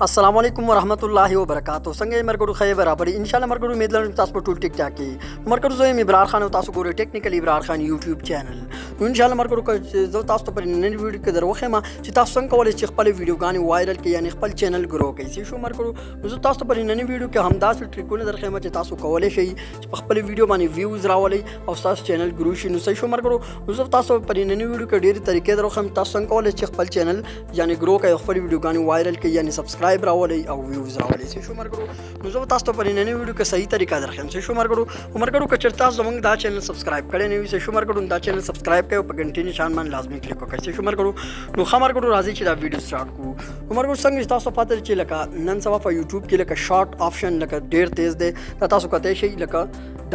السلام علیکم ورحمت الله وبرکاتو. څنګه یې مرګرو؟ خیر برابر ان شاء الله. مرګرو، امید لرم تاسو په ټول ټیک ټاک کې. مرګرو، زه یم ابرار خان او تاسو ګورئ ټیکنیکل ابرار خان یوټیوب چینل. نو ان شاء الله مرګرو، که زه تاسو ته په نن ویډیو کې دروخم چې تاسو څنګه کولای شئ خپل ویډیوګانې وایرل کړئ، یعنی خپل چینل ګرو کړئ. چې شو مرګرو، نو زه تاسو ته په نن ویډیو کې همداسې ټریکونه درخم چې تاسو کولای شئ چې په خپل ویډیو باندې ویوز راولئ او تاسو چینل ګرو شي. نو صحیح شو مرګرو، نو زه تاسو په نن ویډیو کې ډېر طریقې دروخم تاسو څنګه کولای شئ چې خپل چینل یعنی ګرو کړئ، خپل ویډیوګانې وایرل کړئ، یعنی سبسکرایب راولئ او ویوز راولئ. صحیح شو مرګرو، نو زه تاسو ته په نننۍ ویډیو کې صحیح طریقه درښیم. صحیح شو مرګرو. مرګرو، که چېرته تاسو زموږ دا چینل سبسکرایب کړی نه وي، صحیح شو مرګرو، دا چینل سبسکرایب کړئ او په ګنټې نشان باندې لازمي کلیک وکړئ. صحیح شو مرګرو. نو ښه مرګرو، راځئ چې دا ویډیو سټارټ کړو. نو مرګرو، څنګه چې تاسو پته چې لکه نن سبا په یوټیوب کې لکه شارټ آپشن لکه ډیر تیز دی. دا تاسو کتلی شئ، لکه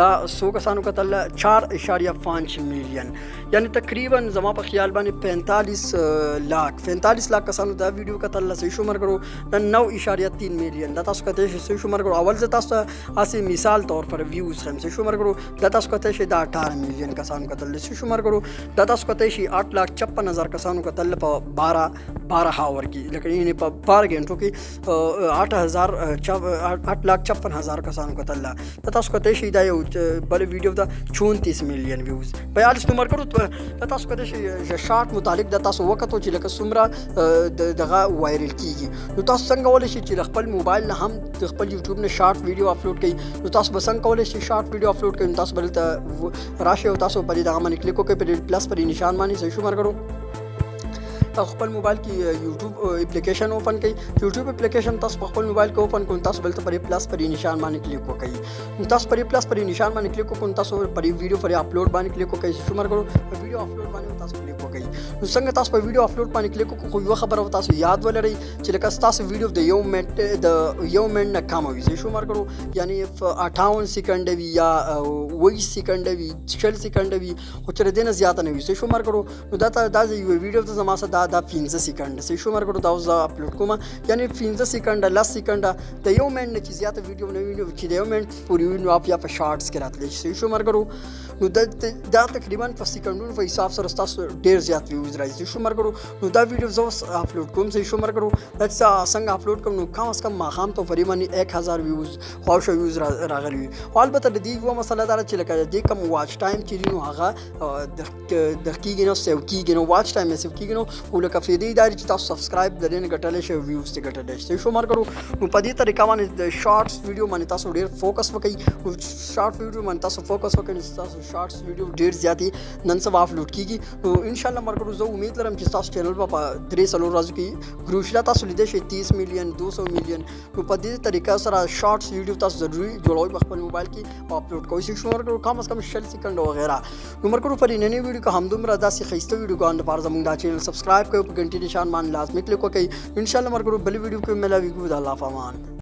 دا څو کسانو کتل؟ 4.5 میلیون، یعنی تقریبا زما په خیال باندې 45 لاک، 45 لاک کسانو دا ویډیو کتل. صحیح شو مرګرو، دا 9.3 میلیون، دا تاسو کتلی شئ. صحیح شو مرګرو، اول زه تاسو ته هسې مثال طور پر ویوز ښیم. صحیح شو مرګرو، دا تاسو کتلی شئ، دا 18 میلیون کسانو کتل. صحیح شو مرګرو، دا تاسو کتلی شئ، 8,56,000 کسانو کتل په 12 12 هاور کې، لکه یعنی په 12 غنټو کې 8,56,000 کسانو کتل. دا تاسو کتلی شئ، دا یو بل ویډیو ده، 34 میلیون ویوز، 42. نو مرګرو، دا تاسو کتلی شئ، شارټ متعلق دا تاسو وکتو چې لکه څومره دغه وایرل کیږي. نو تاسو څنګه کولی شئ چې له خپل موبایل نه هم د خپل یوټیوب نه شارټ ویډیو اپلوډ کړئ؟ نو تاسو به څنګه کولی شئ شارټ ویډیو اپلوډ کړئ؟ نو تاسو به دلته راشئ او تاسو په دې دغه باندې کلیک وکړئ، په دې پلس پر نشان باندې. صحیح شو مرګرو، تاسو خپل موبایل کې یوټیوب اپلیکیشن اوپن کړئ. یوټیوب اپلیکیشن تاسو په خپل موبایل کې اوپن کړئ، تاسو بلته پر پلس پر نشان باندې کلیک وکړئ. نو تاسو پر پلس پر نشان باندې کلیک وکړئ، تاسو پر ویډیو پر اپلوډ باندې کلیک وکړئ. شو مرګرو، په ویډیو اپلوډ باندې تاسو کلیک وکړئ. نو څنګه تاسو په ویډیو اپلوډ باندې کلیک وکړئ، خو یو خبره تاسو یاد ولرئ چې لکه تاسو ویډیو د یو منټ نه کم وي. شو مرګرو، یعنی 58 سیکنډ وي یا 20 سیکنډ وي، 20 سیکنډ وي، خو چې دې نه زیاته نه وي. شو مرګرو، نو دا دا یو ویډیو ته زما سره دا دا 5 سیکنډ. صحیح شو مرګرو، دا زه اپلوډ کوم، یعنی 5 سیکنډ، 10 سیکنډ، د یو منټ نه چې زیاته ویډیو نه وي، چې د یو منټ پورې وي، نو بیا په شارټس کې راتلی شي. شو مرګرو، نو دا دا تقریبا په سیکنډونو په حساب سره تاسو ډیر زیات ویوز راځي. شو مرګرو، نو دا ویډیو زه اوس اپلوډ کوم. صحیح شو مرګرو، دا څنګه اپلوډ کوم، نو کم از کم ماښام ته پرې باندې 1000 ویوز خواوشا ویوز راغلي وي. خو البته د دې یوه مسله دا ده چې لکه د دې کوم واچ ټایم چې دی، نو هغه د کېږي، نو سیو کېږي، نو واچ ټایم یې سیو کېږي. نو خو لکه فایدې دا چې تاسو سبسکرایب د دې نه ګټلی شئ، ویوز ترې ګټلی شئ. شو مرګرو، نو په دې طریقه باندې د شارټس ویډیو باندې تاسو ډېر فوکس وکړئ. نو شارټ ویډیو باندې تاسو فوکس وکړئ، نو تاسو شارټس ویډیو ډېر زیاتې نن سبا اپلوډ کېږي. نو انشاءالله مرګرو، زه امید لرم چې تاسو چینل به په 3-4 ورځو کې ګرو شي. تاسو لیدای شئ، 30 میلیون، 200 میلیون. نو په دې طریقه سره شارټس ویډیو تاسو ضروري جوړوئ په خپل موبایل کې او اپلوډ کوئ. شو مرګرو، کم از کم 20 سیکنډ وغیرہ. نو مرګرو، په نننۍ ویډیو کې همدومره. داسې ښایسته ویډیوګانو لپاره زموږ دا چینل سبسکرایب کړئ، په ګنټې نشان باندې لازمي کلیک وکړئ. انشاءالله مرګرو، بل ویډیو کې ملاویږو. د الله په امان.